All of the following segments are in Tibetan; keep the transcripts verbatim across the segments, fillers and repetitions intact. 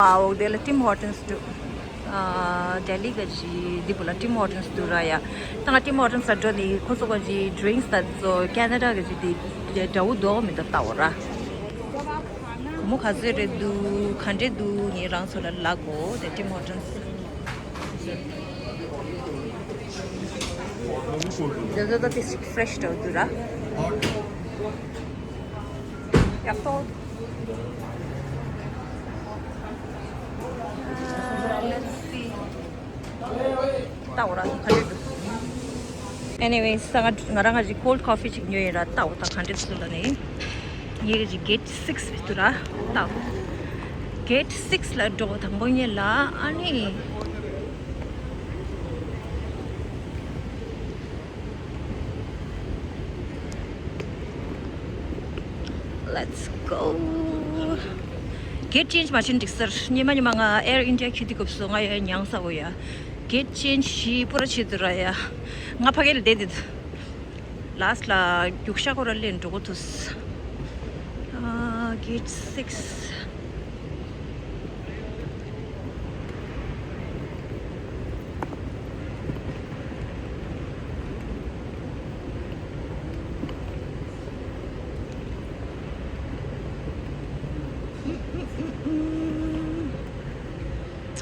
Wow, དེ་ལ་Tim Hortons་འདུག་ཨ། ལྡི་ལི་ག་ཅིག་འདི་བུ་ལ་Tim Hortons་འདུག་ར་ཡ། ད་ང་Tim Hortons་ལ་འགྲོ་ནི་ཁོ་ཚོ་ག་ཅིག་drinks་ད་ཚོ་Canada་ག་ཅིག་དེ་འདྲ་བོ་འདུག་མི་འདུག་ལྟ་འོ་ར། སྒོར་མོ་ག་ཚོད་རེད་འདུག་ག་འདྲས་འདུག་ངས་རང་ཚོ་ལ་ལབ་དགོས་དེ་Tim Hortons། ད་ད་ད་དེ་fresh་འདྲ་བོ་འདུག་ར། ཡག་པོ། ལྟ་འོ་ར་ག་འདྲས་འདུག Anyways། ང་ང་རང་ག་ཅིག་cold coffee་ཅིག་ཉོས་ཡིན་ར། ལྟ་འོ་ད་ག་འདྲས་འདུག་ལ་ནི། ངའི་ག་ཅིག་gate six་འདུག་ར། ལྟ་འོ། gate six་ལ་འགྲོ་དང་པོ་ཉིད་ལ་ཨ་ནི། Let's go. Gate change་མ་བྱེད་འགྲིག་ཟེར། ཉི་མ་ཉི་མ་ང་Air India་འཁྱེར་དུས་སྐབས་སུ་ང་ཡ་མྱངས་ས་འོ་ཡ། Gate change་བྱེད་པོ་ར་བྱེད་དུ་ར་ཡ། ང་ཕ་གི་ལ་བསྡད་དེ། Last་ལ་རྒྱུག་ཤ་ཁོ་ར་ལེན་འགྲོ་གོ་ཐུས། ཨ། Gate six།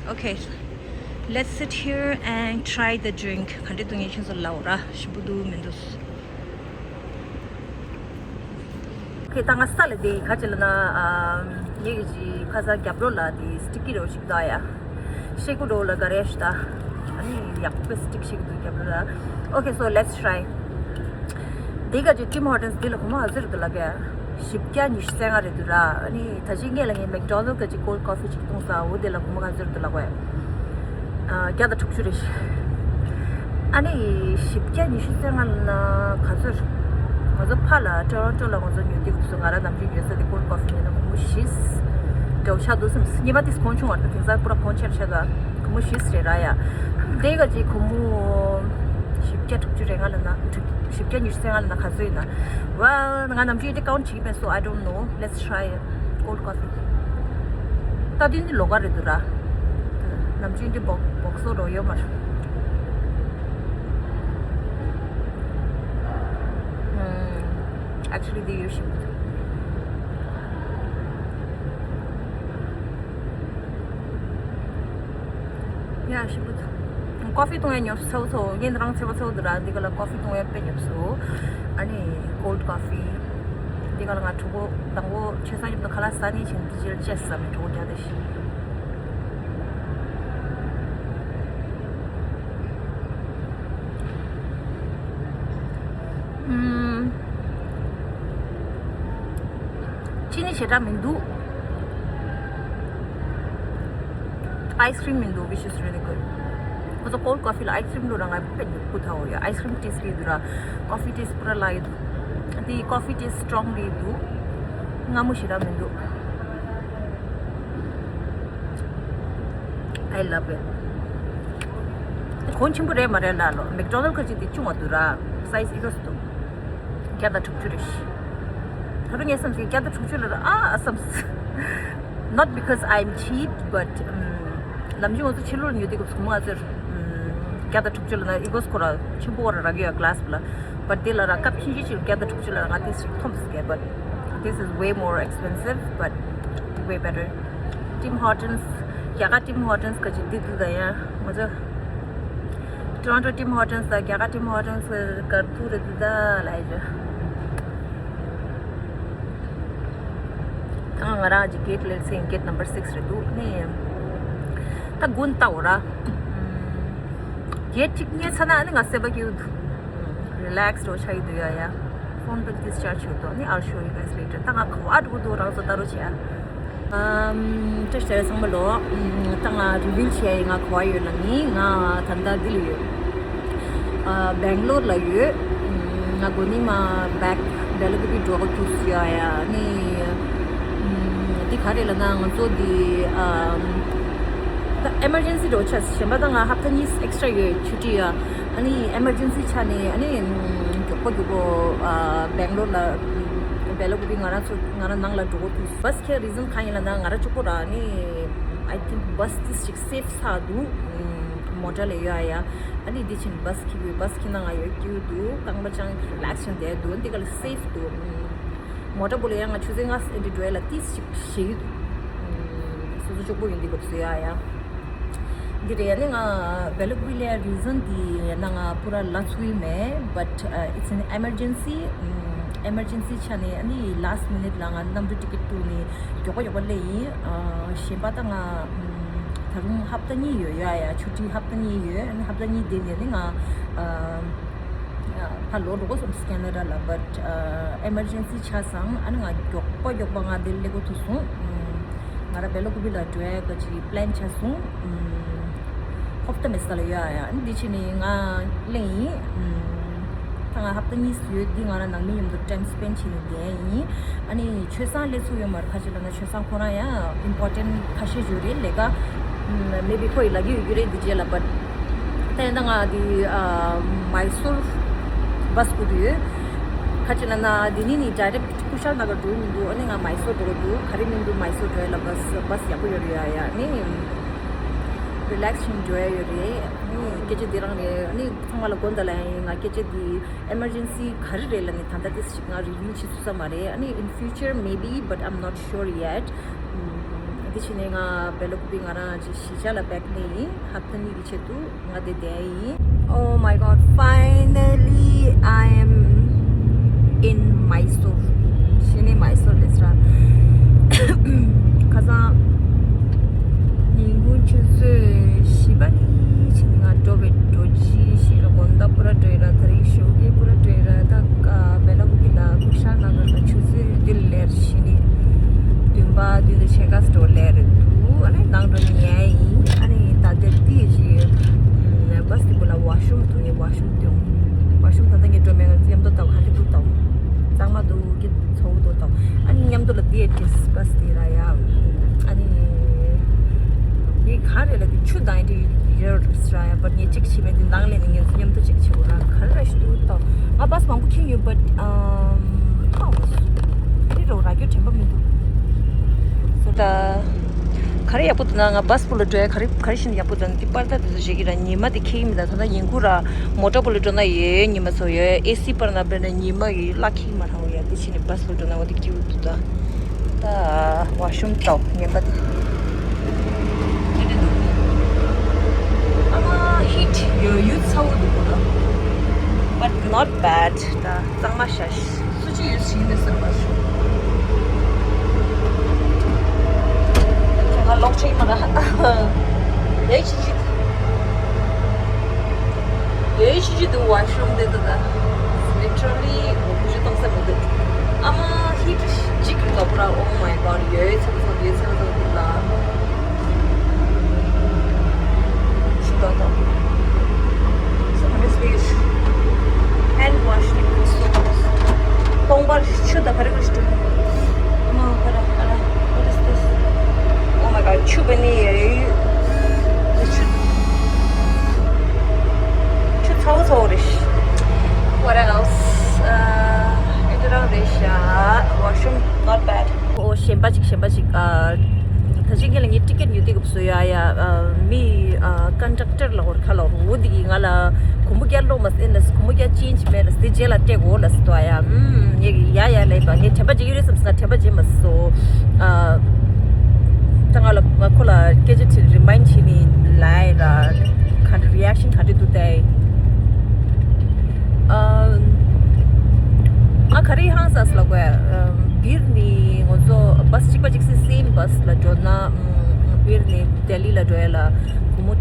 Okay, let's sit here and try the drink. ག་འདྲས་འདུག་ངས་ཁྱེད་ཚོ་ལབ་འོ་ར། ཞིམ་པོ་འདུག་མི་འདུག་ཁྱེད་ད་ང་ས་ལ་བསྡད་ཡིན། ག་ཅི་ལབ་ན། ཨམ། ངེད་ཀྱི་ཁ་སང་རྒྱབ་ལོགས་ལ་དེ་sticky་འདྲ་བོ་ཞིག་འདུག་ཡ། ཤེ་ཀུ་འདྲ་བོ་ལ་ག་རེ་ཞིག་ད། ཨ་ནི་ཡག་པོ་stick་ཞིག་འདུག་རྒྱབ་ལོགས་ལ། Okay, so let's try. དེ་ག་ཅིག་Tim Hortons་འདི་ལ་སྒོར་མོ་ག་ཚོད་རེད་འདུག་ལབ་ཀྱི། བཞི་བརྒྱ་ཉི་ཤུ་རྩ་ལྔ་རེད་འདུག་ར། ཨ་ནི་ད་ཅི་ངས་ལ་ངས་McDonald's་ག་ཅིག་cold coffee་ཅིག་བཏུང་ས་འོ་དེ་ལ་སྒོར་མོ་ག་ཚོད་རེད་འདུག་ལབ་ཀྱི། ཨ། བརྒྱ་དང་དྲུག་ཅུ་རེད་ཤག་ཨ་ནི་བཞི་བརྒྱ་ཉི་ཤུ་རྩ་ལྔ་ལབ་ན་ག་ཚོད། ང་ཚོ་ཕ་ལ་Toronto་ལ་ང་ཚོ་ཉོ་དུས་སྐབས་སུ་ང་རང་ནམ་རྒྱུན་ཉོ་ས་དེ་cold coffee་ཉོས་ན་སྒོར་མོ་བཞི་འདྲ་བོ་ཆགས་འདུག་བསམ། ཉི་མ་དེ་གོང་ཆུང་བ་དང་དེང་སང་པུ་ར་གོང་ཆེར་ཆགས་འདུག་སྒོར་མོ་བཞི་རེད་ར་ཡ། དེ་ག་ཅིག་སྒོར་མོ་བཞི་བརྒྱ་དྲུག་ཅུ་རེ་ལྔ་ལབ་ན། བཞི་བརྒྱ་ཉི་ཤུ་རྩ་ལྔ་ལབ་ན་ག་ཚོད་ཡིན་ན། Well། ང་ནམ་རྒྱུན་དེ་count་བྱེད་ཀྱི་མེད། So I don't know. Let's try it. Cold coffee. ད་དུང་འདི་ལོགས་ཀ་རེད་འདུག་ར། ནམ་རྒྱུན་འདི་སྦོག་སྦོག་སོ་རོ་ཡོད་མ་རེད། ཨམ། Actually་འདི་ཡོད་ཞིམ་པོ་འདུག་ཡ། ཞིམ་པོ་འདུག coffee་བཏུང་ཡ་ཉོབ་སོ་ཚོ། ངས་རང་ཚེ་བ་ཚོ་འདུག་ར། འདི་ག་ལ་coffee་བཏུང་ཡ་དཔེ་ཉོབ་སོ། ཨ་ནི་cold coffee། འདི་ག་ལ་ང་གྲོགས་པོ་དང་པོ་ཆོས་སང་ཉིན་དུ་ཁ་ལག་ཟ་ནི་ཕྱིན། འདི་ཅིར་ཅེས་ཟ་མི་གྲོགས་པོ་རྒྱ་དེ་ཤི། ཨུམ། ཅི་ནི་ཞེ་དྲག་མི་འདུག ice cream་མི་འདུག which is really good. ཁོ་ཚོ་cold coffee་ལ་ice cream་བླུགས་ར་ང་དཔེ་འདུག་ཁུ་ཐའོ་ཡ། ice cream་taste་ཡོད་འདུག་ར། coffee taste་པུ་ར་ལ་ཡོད་འདུག་དེ་coffee taste་strong་རེད་འདུག་སྔ་མོ་ཞེ་དྲག་མི་འདུག I love it. གོང་ཆེན་པོ་རེད་མ་རེད་ལ་ལོ། McDonald་ཁ་ཅིག་དེ་ཆུང་བ་འདུག་ར། size་ཨི་གོ་སི་འདུག་བརྒྱ་དང་དྲུག་ཅུ་རེད་ཤི། ད་རུང་ངས་བསམ་སོང་བརྒྱ་དང་དྲུག་ཅུ་ལ་ར་ཨ་ཨ་བསམ་སོང་། Not because I'm cheap, but ནམ་རྒྱུན་ང་ཚོ་ཕྱི་ལོགས་ཉོ་དུས་སྐབས་སུ་ང་ཚོར་བརྒྱ་དང་དྲུག་ཅུ་ལ་ན་ཨི་གོ་སི་ཁོ་ར་ཆེན་པོ་ར་རག་ཡོད་glass་ལ། But་དེ་ལ་ར་སྐབས་ཕྱིན་ཅི་ཅིག་བརྒྱ་དང་དྲུག་ཅུ་ལ་ར་ང་དེ་ཞིག་མཐོང་སི་ཀེ། But this is way more expensive, but way better. Tim Hortons། རྒྱ་གར་Tim Hortons་ག་ཅིག་འདི་འདི་ད་ཡ་ང་ཚོ། Toronto Tim Hortons་དང་རྒྱ་གར་Tim Hortons་གར་ཐུག་རེད་འདི་ད་ལ་ཡ། ད་ང་རང་གི་gate་ལ་སེང་gate number six་རེད་འདུག་ནི། ད་དགུན་ལྟ་འོ་ར། gate་གཅིག་རྙེད་ཚར་ན་ནི་ང་སེམས་པ་སྐྱིད་འདུག relax་འདྲ་བོ་ཆགས་ཀྱི་འདུག་ཡ་ཡ། Phone་bill discharge་བྱེད་དོ་ནི། I'll show you guys later. ད་ང་ག་བ་འགྲོ་གི་འདུག་རང་ཚོ་ལྟ་རོགས་བྱེད་ཨ། ཨམ། བཀྲ་ཤིས་བདེ་ལེགས་ཚང་མ་ལོ། ཨམ། ད་ང་reveal་བྱེད་ཡ་ཡི་ང་ག་བ་ཡོད་ལ་ནི། ང་ད་ལྟ་འདི་ལ་ཡོད། ཨ། Bangalore་ལ་ཡོད། ཨམ། ང་གོ་ནི་མ་back Belaguri་འགྲོ་གི་འདུག་ཟེར་ཡ་ཡ་ནི། ཨམ། འདི་ག་རེ་ལབ་ན་ང་ཚོ་འདི། ཨམ། ད་emergency་འགྲོ་ཆ་གཞན་པ་ད་ང་ཧབ་ཏ་གཉིས་extra་ཡོད་ཆུ་ཊི་ཡ། ཨ་ནི་emergency་ཆ་ནས་ཨ་ནི་མགྱོགས་པོ་མགྱོགས་པོ་ཨ་Bangalore་ལ་Belaguri་ང་རང་ཚོ་ང་རང་ནང་ལ་འགྲོ་དགོས་ཐུག First་གི་reason་གང་ཡིན་ལབ་ན་ང་རང་གཅིག་པོ་ར་ཨ་ནི་ I think bus this ཅིག safe ས་འདུག་མོ་ཊ་ལས་ཡོད་ཨ་ཡ། ཨ་ནི་འདི་ཕྱིན་bus ཁྱི་བུའི་bus ཁྱི་ན་ང་ཡོད་ཀྱི་འདུག་རྐང་པ་ཅང་relax བྱས་བསྡད་འདུག་འདི་ག་ལ་safe འདུག་མོ་ཊ་པོ་ལ་ཡང་ང་ཆུ་ཚོད་ལྔ་འདི་འགྲོ་ཡ་ལ་ཏིས་ཅིག་ཞེ་གི་འདུག་སོ་སོ་ཅོག་པོ་ཡིན་འདི་གོ་བཟོ་ཡ་ཡ། འདི་རེད་ཨ་ནི་ང་བེ་ལ་ཀུ་པི་ལ་reason འདི་ན་ང་པུ་ར་ལ་ཚུགས་ཡི་མེད། But it's an emergency. Emergency ཆ་ནས་ཨ་ནི་last minute ལ་ང་གནམ་གྲུ་ticket བཏུགས་ནས་མགྱོགས་པ་མགྱོགས་པ་སླེབས་ཡིན། གཞན་པ་ད་ང་ད་རུང་ཧབ་ཏ་གཉིས་ཡོད་ཡ་ཡ། ཆུ་ཊི་ཧབ་ཏ་གཉིས་ཡོད། ཨ་ནི་ཧབ་ཏ་གཉིས་དེ་ནས་ནི་ང་ཕར་ལོག་འགྲོ་དགོས་བསམ་སོང་ཁེ་ན་ཌ་ལ། But emergency ཆགས་སོང་། ཨ་ནི་ང་མགྱོགས་པ་མགྱོགས་པ་ང་དེ་སླེབས་དགོས་ཐུག་སོང་། ང་ར་བེ་ལ་ཀུ་པི་ལ་འགྲོ་ཡ་ག་ཅིག་plan ཆགས་སོང་། ཧོབ་ཏ་མེ་ས་ལ་ཡོད་ཨ་ཡ། ཨ་ནི་འདི་ཕྱིན་ནས་ང་སླེབས་ཡིན། ད་ང་ཧབ་ཏ་གཉིས་ཡོད་འདི་ང་ར་ནང་མི་མཉམ་དུ་time spend བྱས་ནས་བསྡད་ཡིན། ཨ་ནི་ཆོས་སང་སླེབས་ཚུགས་ཡོད་མ་རེད། ཁ་ཅིག་ལ་ན་ཆོས་སང་ཁོ་རང་ཡང་important ཁ་ཤས་ཡོད་རེད། ལས་ཀ maybe ཁོ་ཡི་ལབ་ཀྱི་ཡོད་ཀྱི་རེད་འདི་རྗེས་ལ། But ད་ཡིན་ད་ང་འདི་མའི་སོར་bus སྒུག་གི་ཡོད། ཁ་ཅིག་ལ་ན་འདི་ནི་ནི་direct ཀུ་ཤལ་ན་གར་འགྲོ་མི་འདུག་ཨ་ནི་ང་མའི་སོར་འགྲོ་གི་འདུག་ག་རེ་མི་འདུག་མའི་སོར་འགྲོ་ཡ་ལ་bus bus ཡག་པོ་ཡོད་རེད་ཡ་ཡ། ཨ་ནི་relax བྱས་འགྲོ་ཡ་ཡོད་རེད། ཨ་ནི་སྐད་ཆ་འདི་རང་རེད། ཨ་ནི་ཚང་མ་ལ་དགོངས་དག་ལ་ཡ་ཡིན། ང་སྐད་ཆ་འདི་emergency ག་རེ་རེད་ལ་ནི་ད་ལྟ་དེ་ཞིག་ང་review བྱེད་ཐུབ་ས་མ་རེད། ཨ་ནི་in future maybe, but I'm not sure yet. ཨམ། དེ་བྱས་ནས་ང་བེ་ལ་ཀུ་པི་ང་རང་ཅིག་གཞིས་ཆགས་ལ་back ནས་ཡིན། ཧབ་ཏ་གཉིས་ཀྱི་ཆེད་དུ་ང་དེ་བསྡད་ཡིན། Oh my God, finally I am in Mysore. གཞི་ནས་མའི་སོར་རེད་ཟེར། ཁ་སང་ཉིན་གུང་ཆུ་ཚོད་བཞི་པ་ནས་ཕྱིན་ང་འགྲོ་བའི་འགྲོ་ཅི་ཞིག་ལ་དགོང་དག་པུ་ར་འགྲོ་ཡི་ར། ད་རིང་ཞོགས་ཀས་པུ་ར་འགྲོ་ཡི་ར། ད་ཀ་བེ་ལ་ཀུ་པི་ལ་ཀུ་ཤལ་ན་གར་ལ་ཆུ་ཚོད་འདི་ལེར་ཕྱིན་ནས་བདུན་པ་བདུན་དང་ཕྱེད་ཀ་སྤྲོ་ལེར་འདུག་ཨ་ནི་ནང་འགྲོ་ཉལ་ཡིན། ཨ་ནི་ད་དེར་ཏི་ཞིག་bus དེ་པུ་ལ་ཝ་ཤུམ་འདུག་ངས་ཝ་ཤུམ་དེ་ཝ་ཤུམ་ད་ལྟ་ངས་འགྲོ་མེད་ང་མཉམ་དུ་ལྟ་བ་ག་འདྲ་འདུག་ལྟ་བ་གཙང་མ་འདུག་གི་ཚོགས་འདུ་དང་། ཨ་ནི་མཉམ་དུ་ལ་དེ་ཏིས་bus དེ་ར་ཡ། ཨ་ནི་ངས་ག་རེ་ལ་དེ་ཆུ་དང་དེ་ཡོད་ར་ཡ། བར་ངས་གཅིག་བྱས་པས་དེ་ནང་ལས་ནི་ངས་མཉམ་དུ་གཅིག་བྱེད་དགོས་ར། ག་རེ་ར་ཞིག་འདུག་ལྟ། ང་bus མང་པོ་འཁྱེར་ཡོད། But ཨམ་ཨ་འོ་དེ་རོ་ར་རྒྱུ་དྲན་པ་མི་འདུག་སོ། ད་ག་རེ་ཡག་པོ་འདུག་ན་ང་bus པུ་ལ་འགྲོ་ཡ་ག་རེ་ག་རེ་བཞིན་ཡག་པོ་འདུག་ན་དེ་པར་ད་དེ་ཚོ་བཞེས་ཀྱི་ར། ཉི་མ་དེ་ཁེག་མི་འདུག་ད་ལྟ་ཉིན་གུང་ར་མོ་ཊ་པུ་ལ་འགྲོ་ན་ཡོད། ཉི་མ་ཚོ་ཡོད། ཨེ་སི་པར་ན་པེ་ན་ཉི་མ་ཡི་ལ་ཁེག་མ་ར་འོ་ཡ། དེ་བྱས་ནས་bus པུ་འགྲོ་ན་འོ་དེ་སྐྱིད་པོ་འདུག་ད་ད་ཝ་ཤུམ་ཏོག་ངན་པ་དེ་ཨ་མ་heat ཡོད་ཡོད་ཚ་བོ་འདུག་གོ་ད། But not bad. ད་གཙང་མ་ཤ་སུ་ཅི་ཡོད་ཟིན་མི་ཟེར་བ་ཞུ། ང་ལོག་ཆེན་མ་ར་ཡོད་ཅི་ཅི། ཡོད་ཤི་ཅི་འདུག་ཝ་ཤུམ་དེ་འདུག་ད། Literally ཁུ་ཆུ་གཏོང་ས་མི་འདུག་ཨ་མ་heat གཅིག་གི་འདུག་པུ་ར། Oh my God, ཡོད་ཚ་ཚ་ཡོད་ཚ་ཚ་འདུག་ལ། ཤི་ད་ད། So what is this? Hand wash. སྟོང་པར་ཆུ་ད་ག་རེ་ག་རེ་ཞིག་འདུག་ཨ་མ་ཧ་ར་ཧ་ར། What is this? Oh my God, ཆུ་བ་ནི་ཡ་ཡོད། ཆུ་ཆུ་ཚ་བོ་ཚ་བོ་རེད། What else? ཨ་ཨེ་འདྲ་རང་རེད་ཤག་ཝ་ཤུམ་not bad. ཨོ་གཞན་པ་ཅིག་གཞན་པ་ཅིག་ཨ་ད་ཅིག་ངེད་ལ་ངའི་ཊི་ཀེ་ཊི་ཉོ་དེ་གབ་སོ་ཡ་ཡ། ཨ་མི་ཨ་ཀོན་ཌག་ཊར་ལ་འོར་ཁ་ལ་འོར་འོ་དེ་གིས་ང་ལ་གོང་བུ་བརྒྱ་སློག་མ་ཟེར་ལ་གོང་བུ་བརྒྱ་ཅན་ཅིག་མེད་ལ་དེ་རྗེས་ལ་སྤྲད་གོ་ལ་ཟེར་ཏོ་ཡ། ཨུམ་ངས་ཡ་ཡ་ལས་པ་ངས་དྲན་པ་བརྗེད་ཡོད་རེད་བསམ་སོང་། ང་དྲན་པ་བརྗེད་མ་སོང་། ཨ་ད་ང་ལ་ང་ཁོ་ལ་སྐད་ཆ་དྲིས་རི་མའིན་ཌ་བྱས་ནས་ལབ་ཡ་ར། ག་འདྲ་རི་ཨེག་ཤན་ག་འདྲ་འདུག་ལྟ་ཡ། ཨ་ང་ག་རེ་ཧང་སངས་ལབ་དགོས། ཨ་བིར་ནས་ང་ཚོ་བྷ་སི་གཅིག་པ་གཅིག་སེ་སེམ་བྷ་སི་ལ་འགྲོ་ན། ཨ་བིར་ནས་ལྡི་ལི་ལ་འགྲོ་ཡ་ལ་སྒོར་མོ་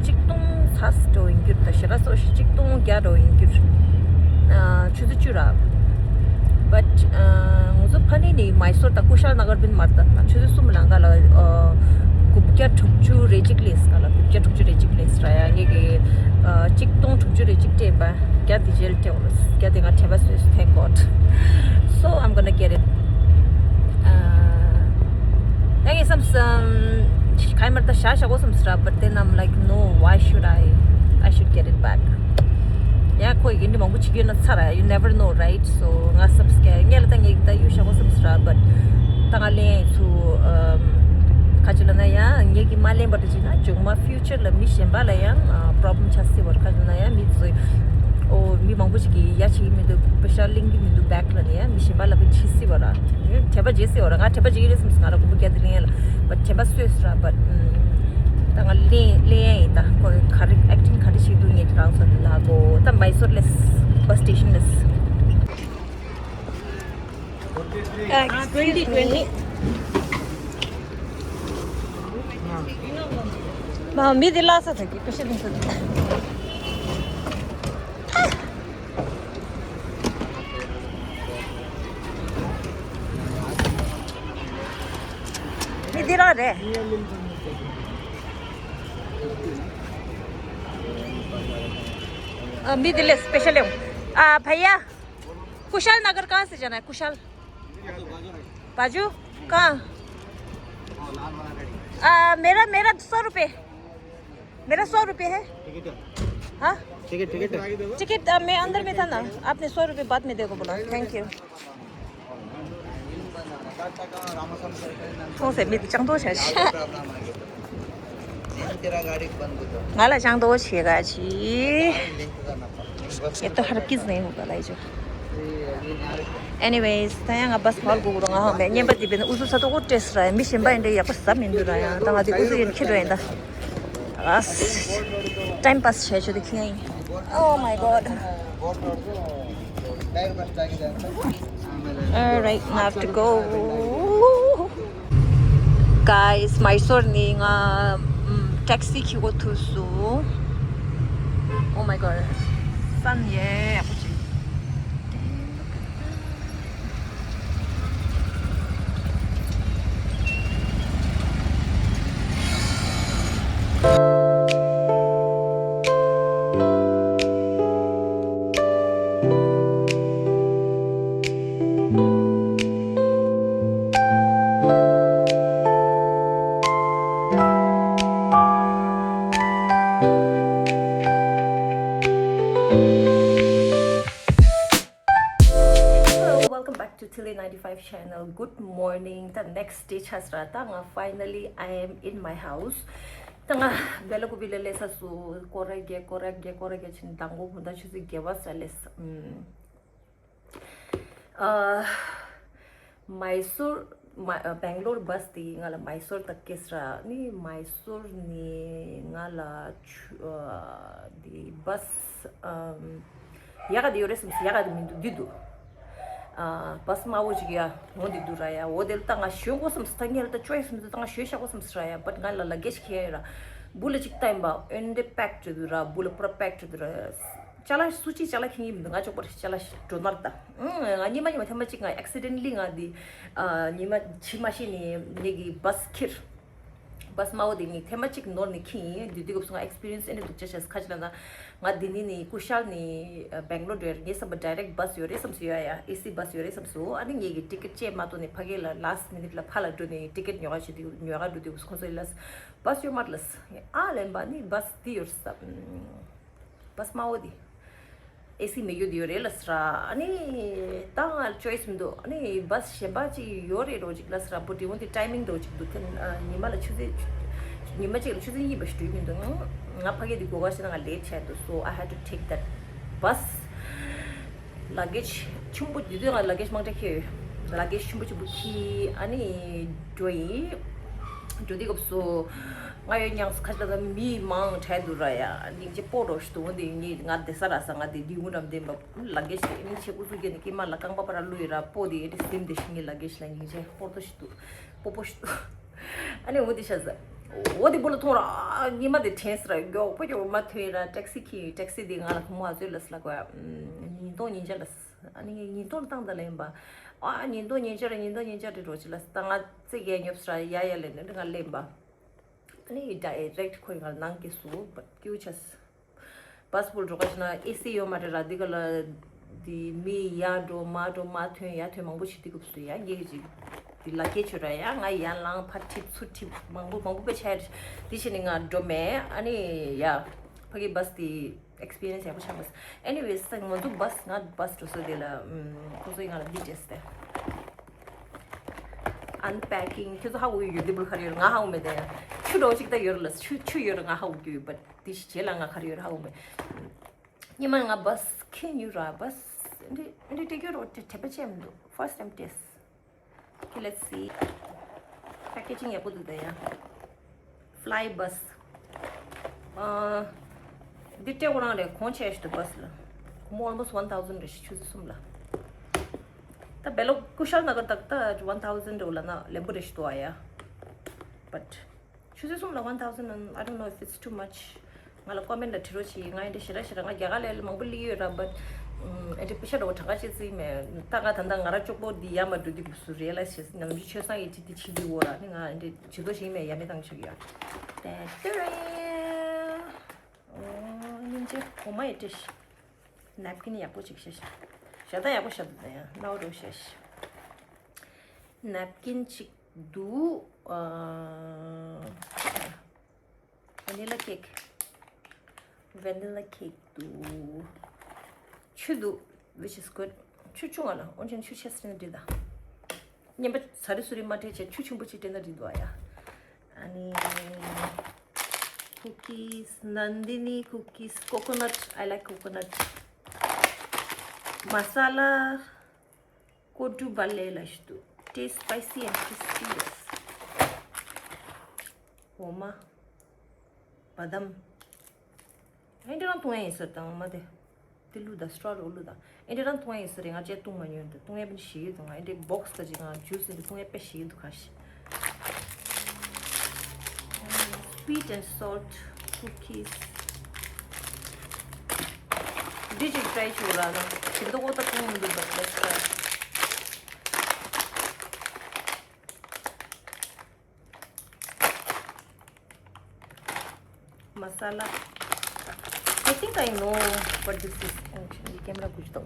གཅིག་སྟོང་ཚ་ས་འགྲོ་ཡིན་རྒྱུ་རེད། ད་ཞེ་དྲག་སོ་ཞིག་གཅིག་སྟོང་བརྒྱ་འགྲོ་ཡིན་རྒྱུ་རེད། ཨ་ཆུ་ཚོད་བཅུ་ར། བཊ་ཨ་ང་ཚོ་ཕ་ནི་ནས་མའི་སོར་དང་ཀུ་ཤལ་ན་གར་བིན་མར་ད་ཆུ་ཚོད་གསུམ་ལང་ག་ལ་ཨ་དགུ་བརྒྱ་དྲུག་ཅུ་རེ་གཅིག་ལེན་ག་ལ་དགུ་བརྒྱ་དྲུག་ཅུ་རེ་གཅིག་ལེན་ར་ཡ། ངེད་ཀྱི་ཨ་གཅིག་སྟོང་དྲུག་ཅུ་རེ་གཅིག་སྤྲད་པ་བརྒྱ་དེ་རྗེས་སྤྲད་འོ་ལ་བརྒྱ་དེ་ང་དྲན་པ་སོས། Thank God. So I'm gonna get it. ཨ་ཡ་ངས་བསམ་སོང་། ག་ཡི་མར་ད་བཞག་བཞག་གོ་བསམ་སོང་ར། But then I'm like, no, why should I? I should get it back. ཡ་ཁོ་ཡིན་འདི་མང་པོ་བྱེད་ཀྱི་ཡོད་ན་ཚར་ར། You never know, right? So ང་བསམ་སྐད་ངས་ལ་ད་ངས་ད་གཡུག་བཞག་གོ་བསམ་སོང་ར། But ད་ང་ལེན་ཚུ་ཨམ་ ཁ་ཅིག་ལ་ན་ཡང་ངེད་ཀྱིས་མ་ལེན་པར་དུ་བྱས་ན་མཇུག་མ་ཕིའུ་ཅར་ལ་མི་གཞན་པ་ལ་ཡང་པོ་རོབ་ལེམ་ཆགས་སྲིད་པ་རེད། ཁ་ཅིག་ལ་ན་ཡང་མི་ཚོས་ཨོ་མི་མང་པོ་ཞིག་གིས་ཡ་བྱེད་ཀྱི་མི་འདུག་པེ་ཤ་ལེན་གྱི་མི་འདུག་བེག་ལ་ན་ཡང་མི་གཞན་པ་ལ་གི་བྱེད་སྲིད་པ་ར། དྲན་པ་བརྗེད་སྲིད་པ་ར། ང་དྲན་པ་བརྗེད་ཀྱི་རེད་བསམ་སོང་། ང་ར་མགོ་བོ་བརྒྱབ་སྟེ་ལེན་ཡ་ལ་བ་དྲན་པ་གསོས་སོང་ར། བ་ད་ང་ལེན་ལེན་ཡ་ཡིན། ད་ཁོ་ག་རེ་ཨེག་ཊིང་ག་རེ་བྱེད་འདུག་ངས་རང་ཚོ་ལ་གོ། ད་མའི་སོར་ལས་བ་སི་ཊེ་ཤན་ལས། Excuse me. མ་མི་དེ་ལ་ས་ཐག་གི་ཀུ་ཤ་དེ་ཚོ། མི་དེ་རང་རེད། अ, मी दिले स्पेशल है। आ, भैया, कुशाल नगर कहाँ से जाना है? कुशाल? बाजू? कहाँ? आ, मेरा, मेरा सौ रुपये। मेरा सौ रुपये है। टिकट है। हाँ? टिकट, टिकट है। टिकट, आ, मैं अंदर में था ना, आपने सौ रुपये बाद में देखो बोला। Thank you. ཁོང་ཚོས་མི་དེ་ཅང་ཏོག་བྱ་ཞིག་ང་ལ་ཅང་ཏོག་བྱེད་ག་ཅི། ये तो हर किस नहीं होगा लाइजो। Anyways, ད་ཡང་ང་བ་སི་མར་སྒུག་རོགས། ང་ཧང་མེད། བརྙན་པ་འདི་བས་ན་ཨུ་ཚུགས་ཚ་ཏོག་ཀོ་སྤྲད་སོང་ར། མི་གཞན་པ་ཡིན་འདྲ་ཡག་པོ་ཟ་མི་འདུག་ར། ཡང་ད་ང་དེ་ཨུ་ཚུགས་ཡིན་ཁྱེར་རོགས་ཡིན་ད། ཨ། time pass བྱས་ཆོག་དེ་ཁྱེར་ཡིན། Oh my god. Alright, now I have to go. Guys, Mysore ནས་ང་ཊེག་སི་ཁྱེར་གོ་ཐུག་སོང་། Oh my god. སན་ཡེ་ཡག་པོ་ཅིག Hello, welcome back to Tilly ninety-five channel. Good morning. The next day ཆགས་སོང་ར། ད་ང་finally I am in my house. ད་ང་བེ་ལ་ཀུ་པི་ལ་སླེབས་སོང་། སྐོར་ར་རྒྱག་སྐོར་ར་རྒྱག་སྐོར་ར་རྒྱག་བྱས་ནས་མདང་དགོང་དགོང་དག་ཆུ་ཚོད་བརྒྱད་པ་ཙམ་སླེབས་སོང་། ཨ། མའི་སོར། མ་ཨ། སྦེང་ལོར་བ་སི་དེ་ང་ལ་མའི་སོར་དང་སྐྱེལ་སོང་ར། ནི་མའི་སོར་ནས་ང་ལ་ཆུ་ཨ། དེ་བ་སི་ཨམ། ཡག་ག་དེ་ཡོད་རེད་བསམ་སོང་། ཡག་ག་དེ་མི་འདུག་འདི་འདུག་ཨ། བ་སི་དམའ་བོ་ཅིག་ཡ་འོང་འདི་འདུག་ར་ཡ། འོ་དེ་ལ་ད་ང་ཞོན་དགོས་བསམ་སོང་། ད་ངས་ལ་ད་ཅོ་ཡི་བསམ་སོང་། ད་ང་ཞོན་བཞག་དགོས་བསམ་སོང་ར་ཡ། བཊ་ང་ལ་ལ་གེ་ཇི་འཁྱེར་ཡ་ཡོད་ར། སྦུག་ལ་ཅིག་བལྟས་པ་ཨེ་འདྲ་པེག་བྱས་འདུག་ར། སྦུག་ལ་པུ་ར་པེག་བྱས་འདུག་ར། ཅ་ལག་སུ་གཅིག་ཅ་ལག་འཁྱེར་གྱི་མི་འདུག་ང་ཅོག་པོ་རེ་ཅ་ལག་འགྲོ་ནར་ད། ཨང་། ང་ཉི་མ་ཉི་མ་ཐེངས་མ་གཅིག་ང་ཨེག་སི་ཌེན་ཊི་ལི་ང་འདི་ཨ། ཉི་མ་ཕྱི་མ་ཤེས་ནས་ངེད་ཀྱི་བ་སི་འཁྱེར། བ་སི་དམའ་བོ་དེ་ངས་ཐེངས་མ་གཅིག་ནོར་ནས་འཁྱེར་ཡིན། དེ་དུས་སྐབས་སུ་ང་ཨེག་སི་པི་རི་ཡན་སི་ཨེ་འདྲ་འདུག་ཅེས་བྱས། ཁ་ཅིག་ལ་ད་ང་འདི་ནས་ནི་ཀུ་ཤལ་ནས་ཨ། སྦེང་ལོར་འགྲོ་ཡ་རེད། ངས་བསམ་པ་ཌའི་རེག་བ་སི་ཡོད་རེད་བསམ་སོང་། ཡ་ཡ་ཨེ་སི་བ་སི་ཡོད་རེད་བསམ་སོང་། ཨ་ནི་ངེད་ཀྱི་ཊི་ཀེ་ཊི་ཅེག་མ་གཏོང་ནས་ཕ་གི་ལ་ལཱ་སི་མི་ནིཊ་ལ་ཕར་ལ་འགྲོ་ནས་ཊི་ཀེ་ཊི་ཉོ་ག་བྱེད་དུས་ཉོ་ག་འགྲོ་དུས་ཁོང་ཚོ་ཡིན་ལ་བ་སི་ཡོད་མ་རེད་ལ། ཨ་ལན་པ་ནི་བ་སི་འདི་ཡོད་རེད་ས། བ་སི་དམའ་བོ་འདི། ཨེ་སི་མེད་རྒྱུ་དེ་ཡོད་རེད་ལ་ཟེར། ཨ་ནི་ད་ང་ཅོ་ཡི་སི་མི་འདུག་ཨ་ནི་བ་སི་གཞན་པ་ཅིག་ཡོད་རེད་འགྲོ་ཅིག་ལ་ཟེར། བུ་དེ་འོན་ཏེ་ཊའི་མིང་འགྲོ་ཅིག་འདུག་དེ་ཉི་མ་ལ་ཆུ་ཚོད་ཉི་མ་གཅིག་ལ་ཆུ་ཚོད་གཉིས་པ་ཞིག་འགྲོ་གི་མི་འདུག་ང་ཕ་གི་དེ་སྒོ་ཁ་ཕྱེ་ན་ང་ལེ་ཊི་ཆགས་འདུག So I had to take that bus. ལ་གེ་ཇི་ཆེན་པོ། དེ་དུས་ང་ལ་གེ་ཇི་མང་དྲགས་འཁྱེར་ཡོད། ལ་གེ་ཇི་ཆེན་པོ་ཆེན་པོ་འཁྱེར། ཨ་ནི་འགྲོ་ཡིན། འགྲོ་དུས་སྐབས་སུ་ང་ཡོད་མྱངས་ཁ་ཅིག་ལ་ད་མི་མང་དྲགས་འདུག་ར་ཡ། སྙིང་རྗེ་པོ་འགྲོ་ཞིག་འདུག་འོན་ཏེ་ངས་ང་བསྡད་ས་ར་ས་ང་དེ་ལྡི་ངུ་འགྲམ་བསྡད་པ། ལ་གེ་ཇི་དེ་ཨེ་ནི་ཆེ་ཀུ་ཟུག་རྒྱབ་ནས་ཀྱེ་མ་ལ་རྐང་པ་པ་ར་བླུགས་ཡོད་ར། སྤོ་དེ་ཨེ་འདྲ་ཟིམ་བསྡད་ཤིང་ངའི་ལ་གེ་ཇི་ལ་སྙིང་རྗེ་པོ་ཏོ་ཞིག་འདུག་པོ་པོ་ཞིག་འདུག་ཨ་ནི་འོ་དེ་ཤ་ཟ། འོ་དེ་པོ་ལ་མཐོང་ར། ཉི་མ་དེ་དྲན་སོང་ར། མགྱོགས་པོ་མགྱོགས་པོ་མ་ཐོན་ར། ཊེག་སི་ཁྱེར། ཊེག་སི་དེ་ང་ལ་ཁོ་མོ་ཨ་ཚོས་ལ་སི་ལ་གོ་ཡ། ཉིས་སྟོང་ཉིས་བརྒྱ་ལ་སི། ཨ་ནི་ངས་ཉིས་སྟོང་བཏང་ད་ལེན་པ། ཨ་ཉིས་སྟོང་ཉིས་བརྒྱ་རེད། ཉིས་སྟོང་ཉིས་བརྒྱ་རེད་འགྲོ་ཅི་ལ་སི། ད་ང་ཚེ་གས་ཉོབ་སོང་ར། ཡ་ཡ་ལེན་ནས་ང་ལེན་པ། ཨ་ནི་ཌའི་རེག་ཊི་ཁོ་ཡི་ང་ལ་ནང་གི་སུ་བ་ཀྱུ་ཆ་སི། བ་སི་པུལ་འགྲོ་ག་ཅི་ན་ཨེ་སི་ཡོད་མ་རེད་ར། འདི་ག་ལ་འདི་མི་ཡར་འགྲོ་མར་འགྲོ་མར་ཐོན་ཡར་ཐོན་མང་པོ་བྱེད་དུས་སྐབས་སུ་ཡ་ངེད་ཀྱི་འདི་ལ་སྐད་ཆོད་ར་ཡ། ང་ཡར་ལངས་ཕར་འཁྲིད་ཚུར་འཁྲིད་མང་པོ་མང་པོ་དཔེ་ཆ་ཡ་འདི་བྱས་ནས་ང་འགྲོ་མེད། ཨ་ནི་ཡ་ཕ་གི་བ་སི་འདི་ཨེག་སི་པི་རི་ཡན་སི་ཡག་པོ་ཆགས་མ་སོང་། ཨེ་ནི་ཝེ་སི་ང་ཚོ་བ་སི་ང་བ་སི་འགྲོ་ས་དེ་ལ་ཁོ་ཚོ་ཡིན་ང་ལ་འདི་སྤྲད་སྟེ། Unpacking ཁྱོད་ཚོ་ཧ་གོ་ཡོད། འདི་བུ་ག་རེ་ཡོད་ང་ཧ་གོ་མེད་དེ། ཆུ་འདྲ་བོ་ཅིག་ད་ཡོད་རེད་ལ། ཆུ་ཆུ་ཡོད་རེད། ང་ཧ་གོ་གི་ཡོད། བཊ་དེ་རྗེས་ལ་ང་ག་རེ་ཡོད་རེད་ཧ་གོ་མེད། སྔོན་མ་ང་བཱས་ཁྱེར་མྱོང་ར། བཱས་འདི་འདི་སྤྲད་རྒྱུ་རོ་དེ་དྲན་པ་ཅན་མི་འདུག First time taste. Okay, let's see. Packaging ཡག་པོ་འདུག་ད་ཡ། Fly bus. ཨ། འདི་སྤྲད་དགོས་རང་རེད། གོང་ཆེ་ཞིག་འདུག་བཱས་ལ། སྒོར་མོ་almost one thousand རེད་ཤག་ཆུ་ཚོད་གསུམ་ལ། ད་བེ་ལོ་ཀུ་ཤལ་ན་གར་ད་ད་one thousand འགྲོ་ལ་ན་ལེན་པོ་རེ་ཞིག་འདུག་ཨ་ཡ། But ཆུ་ཚོད་གསུམ་ལ་one thousand and I don't know if it's too much. ང་ལ་ཀོ་མེན་ཊི་ལ་བྲིས་རོགས་བྱེད། ང་ཡི་འདྲ་ཞེ་དྲག་ཞེ་དྲག་ང་རྒྱ་གར་ལ་མང་པོ་སླེབས་ཡོད་ར། བཊ་ཨེ་འདྲ་པེ་ཤ་འདྲ་བོ་གྲངས་ཀ་བཅད་རྩིས་མེད། ད་ང་ད་ལྟ་ང་ར་ཅོག་པོ་འདི་ཡ་མ་འགྲོ་འདི་གུ་སུ་རེད་ལ་ཞེས་ནམ་རྒྱུན་ཆོས་སང་ཡི་ཅི་འདི་ཆི་འདི་འོ་ར་ནི་ང་ཡི་འདྲ་བྱེད་དོ་ཞིག་མེད། ཡ་མེད་བཏང་ཆོག་ཡ། དེ་ལྟར་ཨོ་སྙིང་རྗེ་གོ་མ་ཡི་བྲིས། ནེབ་ཀིན་ཡག་པོ་ཅིག་བྱས་ཤག་ཞག་ད་ཡག་པོ་ཞག་ད་ཡ་ནའོ་རོ་བྱས་ཤག་ནེབ་ཀིན་ཅིག་འདུག་ཨ། Vanilla cake. Vanilla cake འདུག་ཆུ་འདུག which is good. ཆུ་ཆུང་བ་ལ་འོན་ཀྱང་ཆུ་ཆེ་སེ་ན་འགྲིག་ད། སྙན་པ་ཚ་རི་སུ་རི་མ་སྤྲད་བྱས་ཆུ་ཆུང་པོ་ཅིག་སྤྲད་ན་འགྲིག་འདུག་ཨ་ཡ། ཨ་ནི། Cookies, Nandini cookies, coconut, I like coconut. Masala, Kodu bale la shitu. Taste spicy and crispy, yes. Oma. Badam. Ende rang tunga yin sir tang oma de. Te lu da straw lu da. Ende rang tunga yin sir nga je tung ma nyon de. Tunga bin shi du nga. Ende box da ji nga juice de tunga pe shi du kash. Sweet and salt cookies. Did you try chura? Kinto ko ta kung du but let's try. Masala. I think I know what this is. Oh, ये कैमरा कुछ तो।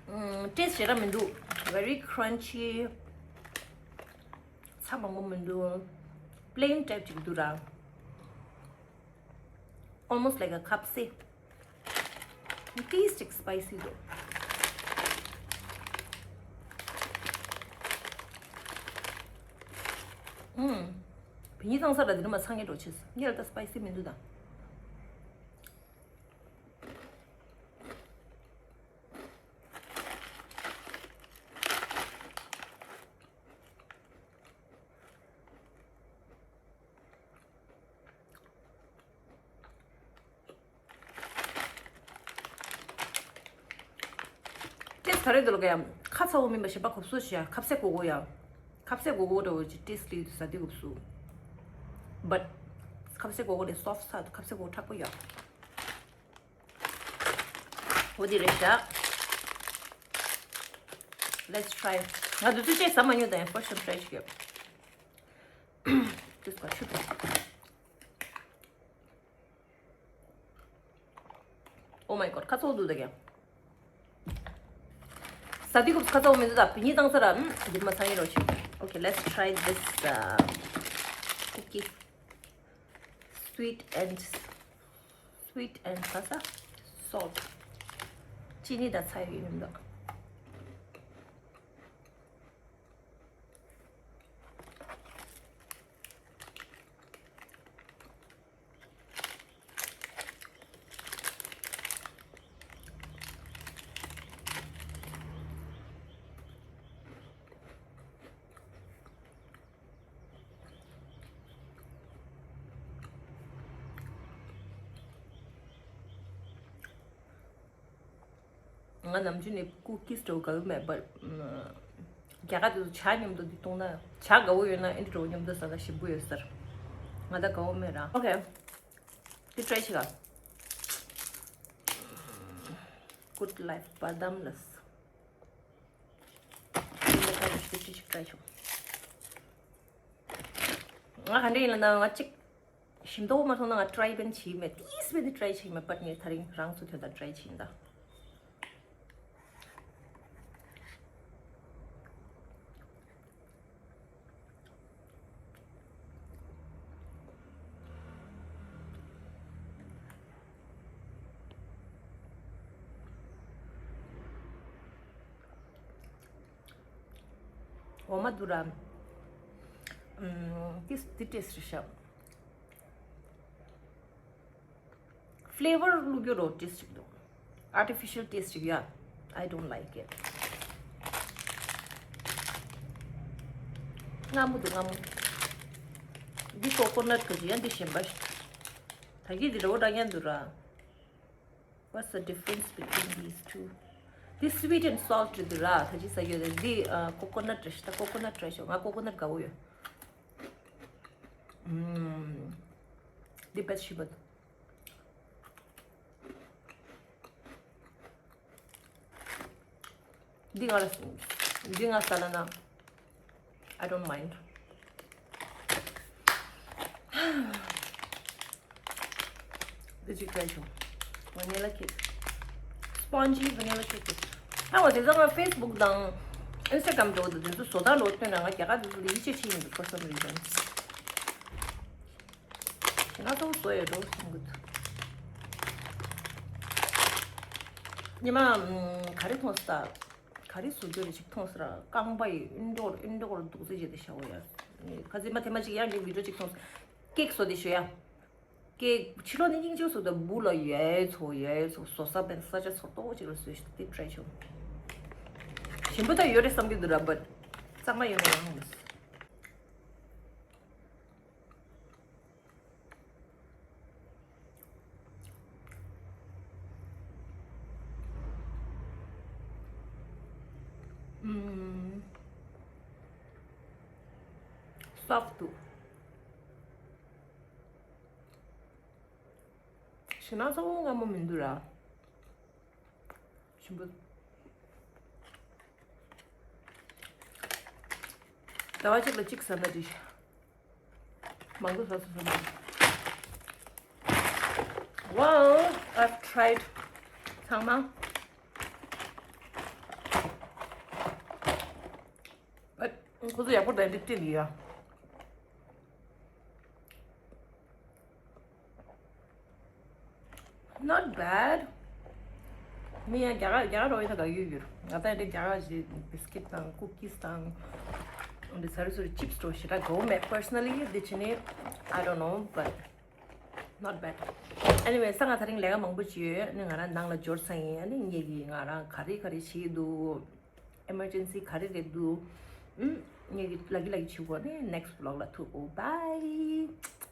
ཨུམ། ཊེསི་ཊི་ཞེ་དྲག་མི་འདུག Very crunchy. ཚྭ་མང་པོ་མི་འདུག Plain type ཅིག་འདུག་ར། Almost like a ཁ་ཟས། ཏིས་ཅིག་སི་པའི་སི་འདུག་ཨུམ། བི་ཉིད་བཏང་ས་ལ་འདི་ནི་མ་ཚང་ངེ་འགྲོ་ཆེས་སོ། ངས་ལ་ད་སི་པའི་སི་མི་འདུག་ད། ཏེས་ག་རེ་འདུག་ལ་ཀ་ཡ། ཁ་ཚ་བོ་མིན་པ་ཞིམ་པ་གོབ་སུ་ཞིག་ཡ། ཁ་ཟས་གོ་གོ་ཡ། ཁ་ཟས་གོ་གོ་འདྲ་བོ་ཅིག་ཏེས་ལི་ཡུ་ས་དེ་གོབ་སུ། བཊ། ཁ་ཟས་གོ་གོ་དེ་སོབ་ས་ཁ་ཟས་གོ་མཁྲེགས་པོ་ཡ། འོ་དེ་རེད་ཤག Let's try. ང་དུས་ཚོད་ཅེས་ཟ་མ་མྱོང་དང་ཡང་first time try བྱེད་ཀྱི་ཡོད། ཏེས་ག་ཆུ་དང་། Oh my god, ཁ་ཚོགས་འདུག་ད་ཀྱང་། ས་དུས་སྐབས་ཁ་ཚོགས་མི་འདུག་ད་བི་ཉིད་བཏང་ས་ར། ཨུམ། འདི་མ་ཚང་ཡིན་རོགས་བྱེད། Okay, let's try this, uh, cookie. Sweet and sweet and ག་ས་salt. ཅི་ནི་ད་ཚ་ཡོད་ཡིན་འདུག་ང་ནམ་རྒྱུན་ནས་ཀུ་ཀིས་འདྲ་བོ་དགའ་བོ་མེད་པར། རྒྱ་གར་དེ་ཚོ་ཇ་མཉམ་དུ་འདི་བཏུང་ན་ཇ་དགའ་བོ་ཡོད་ན་ཨེ་འདྲ་བོ་མཉམ་དུ་ཟ་ན་ཞིམ་པོ་ཡོད་ཟེར། ང་ད་དགའ་བོ་མེད་ར། Okay, འདི་try བྱེད་ག Good life badam ལ། ང་ག་འདྲ་ཡིན་ལ་ན་ང་གཅིག་མདོག་མ་མཐོང་ན་ང་ཊ་རའི་བན་བྱེད་མེད། ཏིས་བན་ཊ་རའི་བྱེད་མེད། བཊ་ངས་ད་རིང་རང་སུ་ཐོན་དང་ཊ་རའི་བྱེད་ཡིན་ད། འོ་མ་དུ་ར། ཨམ། ཏིས་ཏི་ཏེས་རི་ཤ། Flavor བླུག་རྒྱུ་རོ་ཏེས་ཅིག་འདུག Artificial taste ཅིག་ཡ། I don't like it. མངར་མོ་འདུག་མངར་མོ། འདི་ཀོ་ཀོ་ནཊ་གི་ཡ། འདི་གཞན་པ་ཞིག་ད་གི་འདི་རོ་འདྲ་མཉམ་འདུག་ར། What's the difference between these two? འདི་sweet and salt རེད་འདུག་ར། ད་ཅི་ཟ་རྒྱུ་རེད། འདི་ཀོ་ཀོ་ནཊ་རེད་ཤག་ད་ཀོ་ཀོ་ནཊ་ཊ་རའི་ཤོག་ང་ཀོ་ཀོ་ནཊ་དགའ་བོ་ཡོད། ཨམ། འདི་བེ་སི་ཤི་བ་འདུག་འདི་ང་ལ། འདི་ང་ས་ལ་ན། I don't mind. འདི་ཅིག་ཊ་རའི་བྱུང་། Vanilla cake. Spongy vanilla cake. ཨ་འོ་དེ་ཚོ་ང་ཕེ་སི་བུག་དང་ཨིན་སི་ཊ་གྷ་རམ་འགྲོ་འདུག་དེ་ཚོ་བཟོ་ལྟ་ལོ་སྟོན་ན་ང་རྒྱ་གར་དེ་ཚོ་ལ་ཡིད་ཆེས་བྱེད་ཡིན་འདུག for some reason. ང་ཚོ་བཟོ་ཡོད་འགྲོ་གསུང་གི་འདུག་ཉི་མ་ག་རེ་མཐོང་ས། ག་རེ་བཟོ་རྒྱུ་རེ་ཞིག་མཐོང་ས་ར། རྐང་པ་ཡི་ཨིན་ཌོར་ཨིན་ཌོར་འདུག་ཟེར་བྱས་ཏེ་ཤ་བོ་ཡ། ཁ་ཚིག་མ་ཐེ་མ་ཅིག་ཡང་གི་བི་ཌིའོ་ཅིག་མཐོང་ས། ཀེག་བཟོ་དེ་ཤོད་ཡ། ཀེག་ཕྱི་ལོགས་ནས་སྙིང་རྗེ་བཟོ་དེ་སྦུག་ལ་ཡའི་ཚོ་ཡའི་ཚོ་བཟོ་ས་བན་ས་ཆ་ཚོ་ཏོག་ཅིག་ལ་བཟོས་ཤིག་དེ་ཊ་རའི་བྱུང་། ཞིམ་པོ་ད་ཡོད་རེད་བསམ་གྱི་འདུག་ར། བཊ་གཙང་མ་ཡོད་ན་ཡང་མི། སོབ་ཏུ། ཞེ་ན་ཚ་བོ་སྔ་མོ་མི་འདུག་ར། ཞིམ་པོ། ཟླ་བ་གཅིག་ལ་གཅིག་ཟ་ན་འགྲིག་མང་པོ་ཟ་སོ་ཟ་མ། Well, I've tried ཚང་མ། But ཁོ་ཚོ་ཡག་པོ་དང་འདི་སྤྲད་ཡོད་ཡ། Not bad. མི་ཡང་རྒྱ་གར་རྒྱ་གར་རོ་ཡིན་ན་དགའ་ཡོད་ཡོད། ང་ད་འདི་རྒྱ་གར་གྱི་བི་སི་ཀིཊ་དང་ཀུ་ཀིས་དང་འདི་ཚ་རུ་ཚུ་རུ་ཅིབས་འགྲོ་ཞེ་དྲག་དགའ་བོ་མེད། Personally འདི་ཕྱི་ནས་I don't know but not bad. Anyway ས་ང་ད་རིང་ལས་ཀ་མང་པོ་བྱས་ཡོད། ནི་ང་རང་ནང་ལ་འབྱོར་ཚར་ཡིན། ཨ་ནི་ངེད་ཀྱིས་ང་རང་ག་རེ་ག་རེ་བྱས་འདུག Emergency ག་རེ་རེད་འདུག་ཨུམ། ངེད་ཀྱི་ལ་གི་ལ་གི་བྱེད་དགོས་ནི་next vlog ལ་ཐུག་གོ Bye.